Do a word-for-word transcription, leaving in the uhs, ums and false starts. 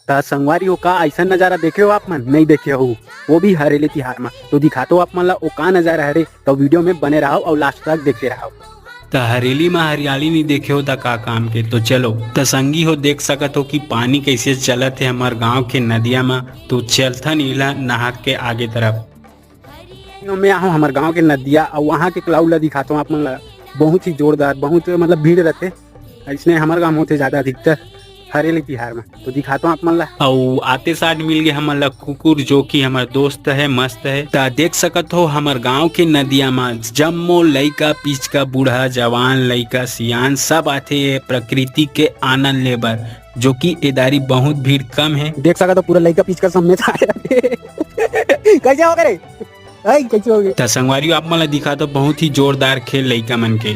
त संगवारी हो, का अइसन नजारा देखे हो आप मन? नहीं देखे हो, वो भी हरेली तिहार म। तो दिखातो आप मन ला वो का नजारा हरे, तो वीडियो में बने रहो और लास्ट तक देखते रहो। त हरेली म हरियाली नहीं देखे हो त का काम के। तो चलो, त संगी हो, देख सकत हो कि पानी कैसे चलत हे हमर गांव के नदिया म। तो चलथन इला नहा के आगे तरफ। मैं आहूँ हमर गांव के नदिया, अउ वहाँ के क्लाउड ला दिखातो आप मन ला। बहुत ही जोरदार, बहुत मतलब भीड़ रहते। इसने हमर गांव होते ज्यादा अधिकतर हरेली तिहार में, तो दिखातो आप मन ला। अउ आते साथ मिल गए हमन ला कुकुर, जो कि हमर दोस्त है, मस्त है। त देख सकत हो हमर गांव के नदिया म जम्मो लइका पिचका, बूढ़ा जवान, लइका सियान सब आथे ये प्रकृति के आनंद ले बर, जो कि एदारी बहुत भीड़ कम है। देख सकत हो पूरा लइका पिचका समेत आए रहते। कैसे हो करे? ऐ, कैसे हो गए? त संगवारी हो, आप मन ला दिखातो बहुत ही जोरदार खेल लइका मन के।